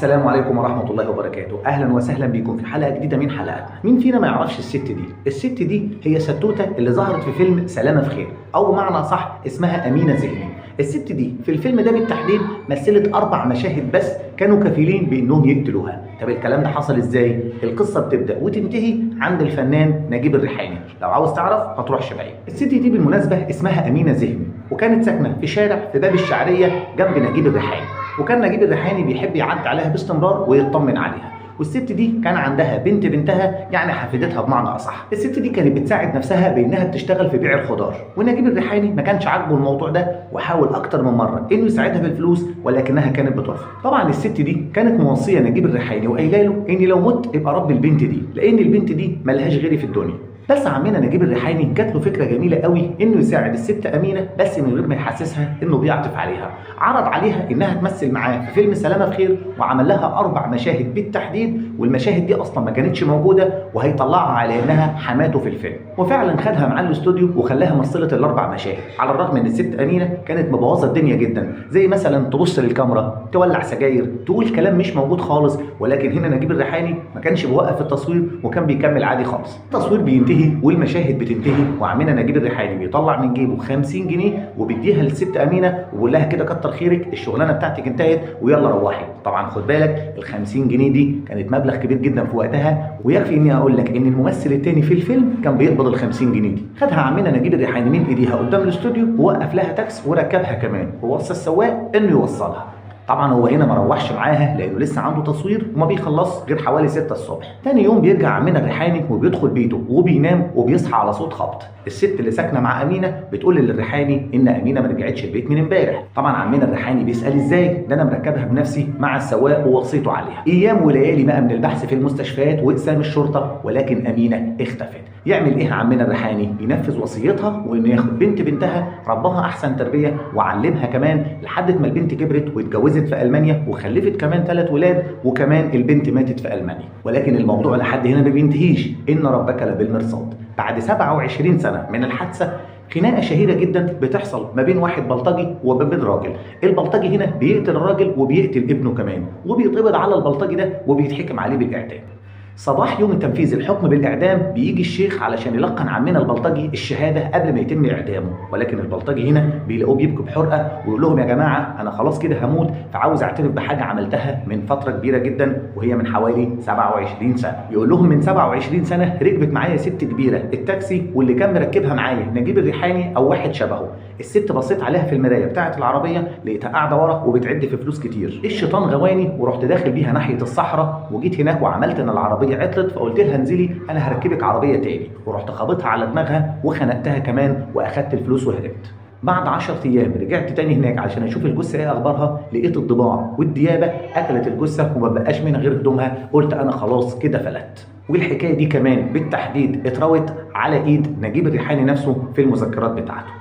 السلام عليكم ورحمة الله وبركاته، أهلا وسهلا بكم في حلقة جديدة من حلقاتنا. مين فينا ما يعرفش الست دي؟ الست دي هي ستوتة اللي ظهرت في فيلم سلامة في خير، أو معنى صح اسمها أمينة زهني. الست دي في الفيلم ده بالتحديد مثلت 4 مشاهد بس كانوا كفيلين بإنهم يقتلوها. طب الكلام ده حصل إزاي؟ القصة بتبدأ وتنتهي عند الفنان نجيب الريحاني. لو عاوز تعرف ما تروحش بعيد. الست دي بالمناسبة اسمها أمينة زهني، وكانت ساكنة في شارع في باب الشعرية جنب نجيب الريحاني، وكان نجيب الريحاني بيحب يعدي عليها باستمرار ويطمن عليها. والست دي كان عندها بنت بنتها، يعني حفيدتها بمعنى اصح. الست دي كانت بتساعد نفسها بانها بتشتغل في بيع الخضار، ونجيب الريحاني ما كانش عاجبه الموضوع ده وحاول اكتر من مرة انه يساعدها بالفلوس، ولكنها كانت بترفض. طبعا الست دي كانت موصيه نجيب الريحاني وقايله له اني لو مت ابقى رب البنت دي، لان البنت دي ملهاش غيري في الدنيا. بس عمنا نجيب الريحاني جات له فكرة جميلة قوي انه يساعد الست امينه، بس من غير ما يحسسها انه بيعطف عليها. عرض عليها انها تمثل معاه في فيلم سلامه في خير، وعمل لها 4 مشاهد بالتحديد، والمشاهد دي اصلا ما كانتش موجودة، وهيطلعها على انها حماته في الفيلم. وفعلا خدها معاه الاستوديو وخلاها مثلت ال4 مشاهد، على الرغم ان الست امينه كانت مبوظه الدنيا جدا، زي مثلا تبص للكاميرا، تولع سجاير، تقول كلام مش موجود خالص. ولكن هنا نجيب الريحاني ما كانش بيوقف التصوير وكان بيكمل عادي خالص. التصوير بينتهي والمشاهد بتنتهي، وعمنا نجيب الريحاني بيطلع من جيبه 50 جنيه وبيديها للست امينه وبيقول لها كده كتر خيرك، الشغلانة بتاعتك انتهت ويلا روحي. طبعا خد بالك ال 50 جنيه دي كانت مبلغ كبير جدا في وقتها، ويكفي اني اقول لك ان الممثل الثاني في الفيلم كان بيقبض ال 50 جنيه دي. خدها عمنا نجيب الريحاني من ايديها قدام الاستوديو ووقف لها تاكس وركبها كمان، ووصى السواق انه يوصلها. طبعا هو هنا ما روحش معاها لانه لسه عنده تصوير وما بيخلص غير حوالي 6 الصبح. تاني يوم بيرجع عمنا الريحاني وبيدخل بيته وبينام وبيصحى على صوت خبط. الست اللي ساكنة مع امينه بتقول للريحاني ان امينه ما رجعتش البيت من امبارح. طبعا عمنا الريحاني بيسال ازاي، ده انا مركبها بنفسي مع السواق ووصيته عليها. ايام وليالي بقى من البحث في المستشفيات واقسام الشرطة، ولكن امينه اختفت. يعمل ايه عمنا الريحاني؟ ينفذ وصيتها وانه ياخد بنت بنتها، ربها احسن تربيه وعلمها كمان لحد ما البنت كبرت واتجوزت في المانيا وخلفت كمان 3 ولاد، وكمان البنت ماتت في المانيا. ولكن الموضوع لحد هنا ما بينتهيش، ان ربك لبالمرصاد. بعد 27 سنة من الحادثة خناقه شهيرة جدا بتحصل ما بين واحد بلطجي وما بين راجل. البلطجي هنا بيقتل الراجل وبيقتل ابنه كمان، وبيتقبض على البلطجي ده وبيتحكم عليه بالاعدام. صباح يوم تنفيذ الحكم بالإعدام بيجي الشيخ علشان يلقن عمنا البلطجي الشهادة قبل ما يتم إعدامه، ولكن البلطجي هنا بيلاقوه بيبكي بحرقة ويقول لهم يا جماعة أنا خلاص كده هموت، فعاوز أعترف بحاجة عملتها من فترة كبيرة جدا وهي من حوالي 27 سنة. يقول لهم من 27 سنة ركبت معايا ست كبيرة التاكسي، واللي كان مركبها معايا نجيب الريحاني أو واحد شبهه. الست بصيت عليها في المراية بتاعة العربية لقيتها قاعدة ورا وبتعد في فلوس كتير. الشيطان غواني ورحت داخل بيها ناحية الصحراء، وجيت هناك وعملت إن العربية عطلت، فقلت لها انزلي انا هركبك عربية تاني، ورحت خابطها على دماغها وخنقتها كمان واخدت الفلوس وهربت. بعد 10 ايام رجعت تاني هناك عشان اشوف الجثة ايه اخبارها، لقيت الضباع والديابه اكلت الجثة وما بقاش منها غير هدومها. قلت انا خلاص كده فلت. والحكاية دي كمان بالتحديد اتروت على ايد نجيب الريحاني نفسه في المذكرات بتاعته.